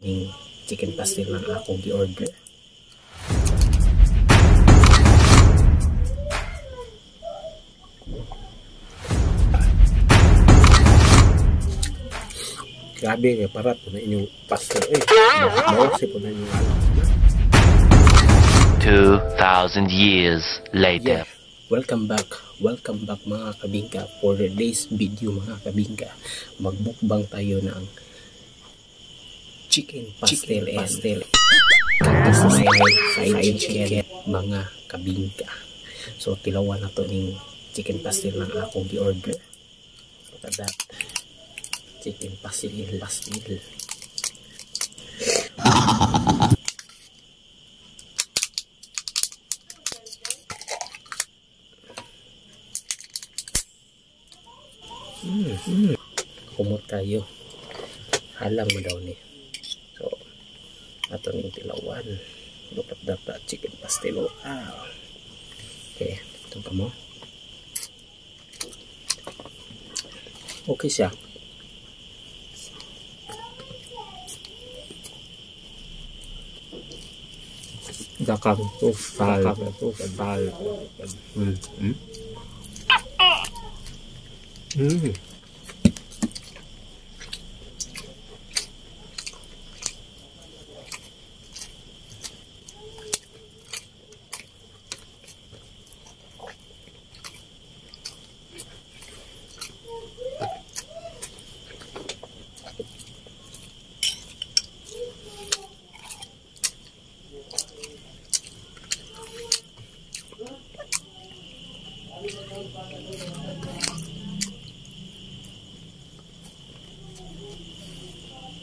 Ning chicken pastel lang akong gi-order. Grabe kay para po na inyong pastel eh. Mao po na inyong alak. 2,000 years later. Yeah. Welcome back mga kabingka for today's video mga kabingka. Magbukbang tayo ng chicken pastel and fried chicken mga kabingka. So tilawan na to ning chicken pastel lang akong gi-order. Look at that. Chicken pastel, pastel. Kumot kayo. Halang mo daw ni. So, ato ning tilawan. Look at that chicken pastel. Wow. Okay, itong kamo. Okay siya. Dakang to fal. Fal.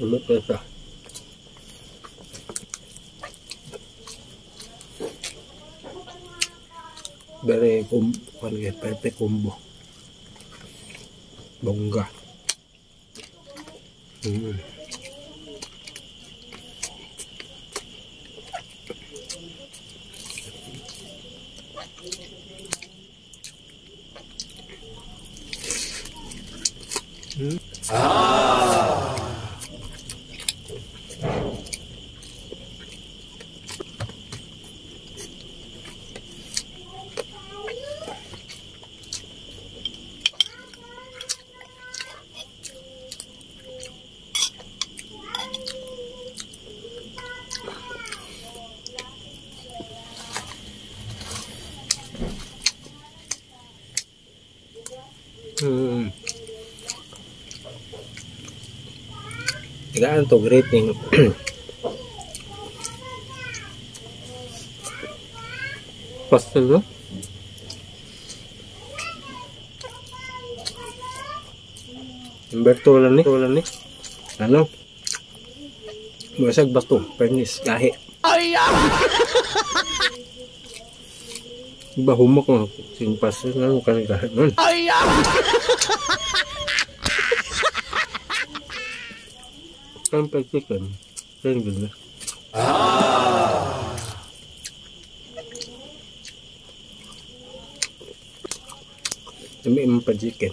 Look at that. Very perfect combo. Bongga. Tigaan to rating. Pastel no? Humberto lang ni. Ano? Masag bato, pernis, gahi. Ay! Iba humok mo. Sing pastel na mo kanang gahi nun. Ay! Ang pag-chicken, ganda. Dami mo pa-chicken.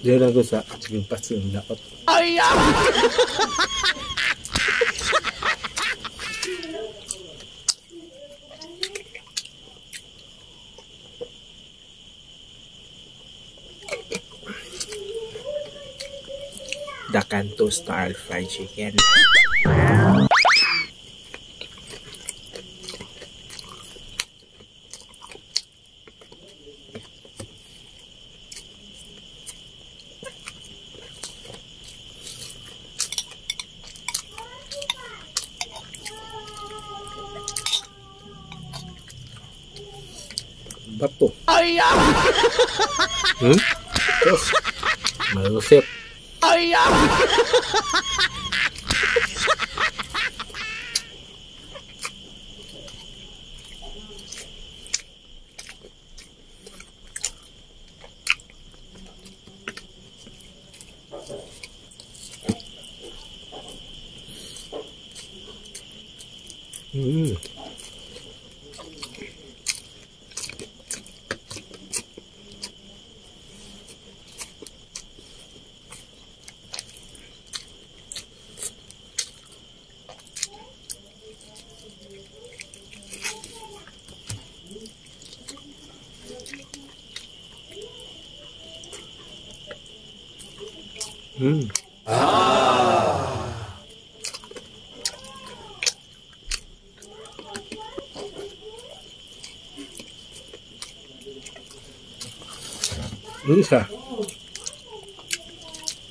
Diyan lang ko sa chicken pastel dapat. Ay! The Kanto style fried chicken. Bato. Ay! Terus, malusip. Ay! Unsa?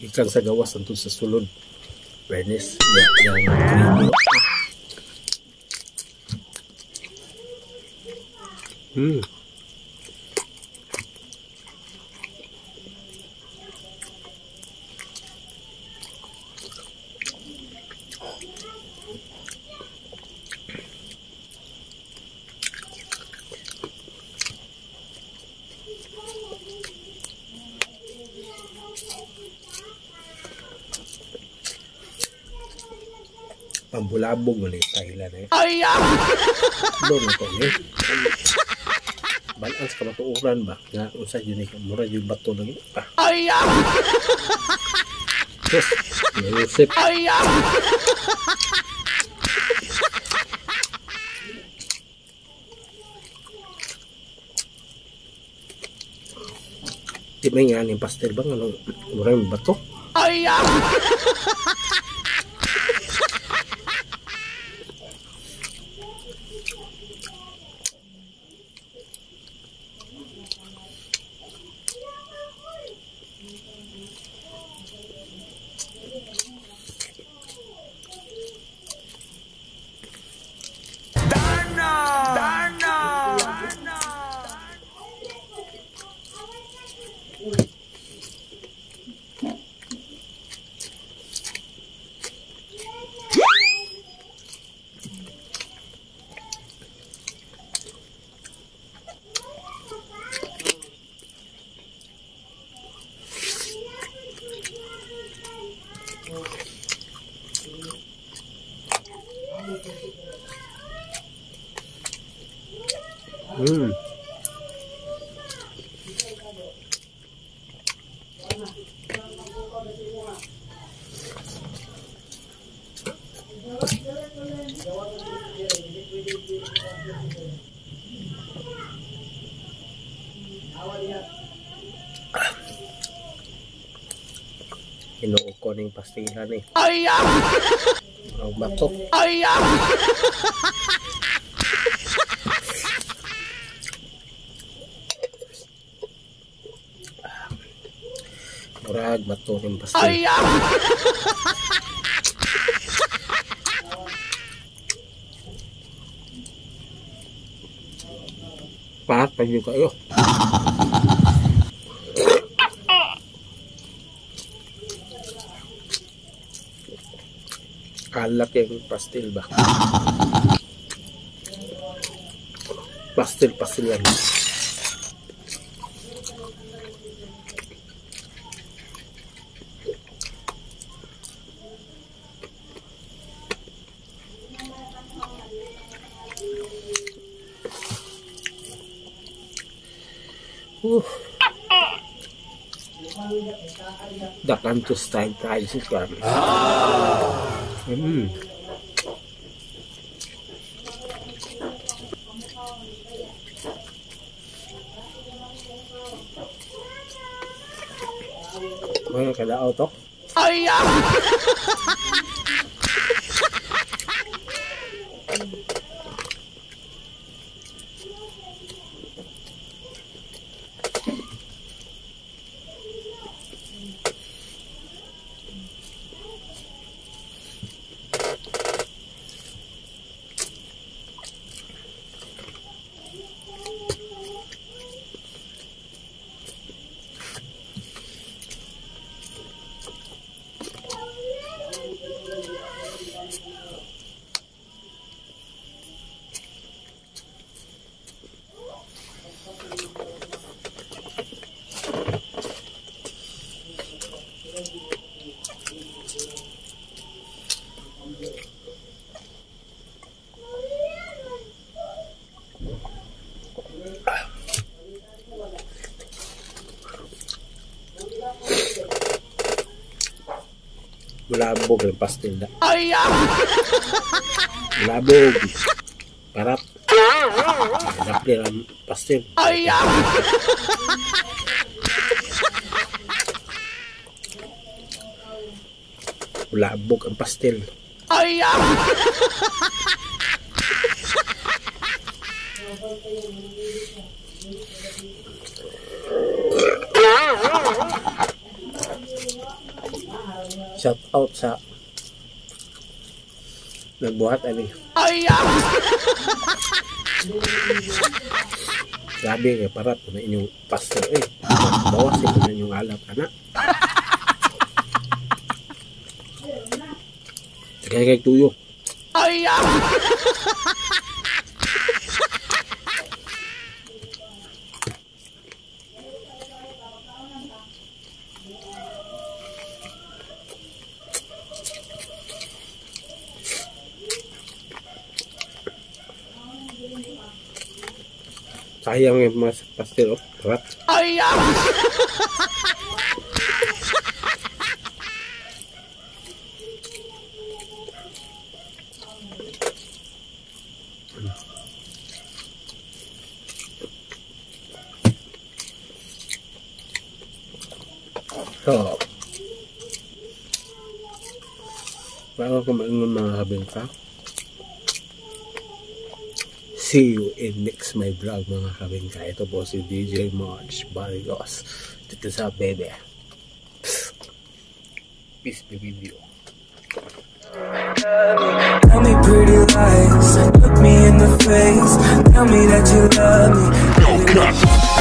Ikan sa gawas antud sa sulod. Fairness, yang creamy. Pambulabog man ni Thailand eh. Ay! Doon ko ni. Balaan sa kamatuoran ba? Nga unsa yun eh, mura yung bato lang. Ay! Yes, Yusip. Ay! Di may nga ni pastel ba nga mura yung bato? Ay! Hinuo ko ning pastilan eh. Ay! Ang bato. Ay! Murag bato ning pastil. Ay! Pahat pa yun kayo. Alak yung pastil ba? Pastil yan. Dakan to style fried chicken. Mga kadao to. Ay! Bulabog ang pastil na. Ay! Bulabog. Parap. Dapli ang pastil. Ay! Kulabog ang pastel. Ay! Shout out sa nagbuhat ani. Ay! Grabe kay parat na inyong pastel eh. Bawas ito na inyong alat ana. Kaya kay tuyo. Ay! Sayang yung mga pastel oh. Parat. Ay! So, bago ko maingon, mga kabingka, see you in next my vlog, mga kabingka. Ito po si DJ March Barrios. Dito sa bebe. Peace be with you. Tell me pretty lies, look me in the face. Tell me that you love me. No cut.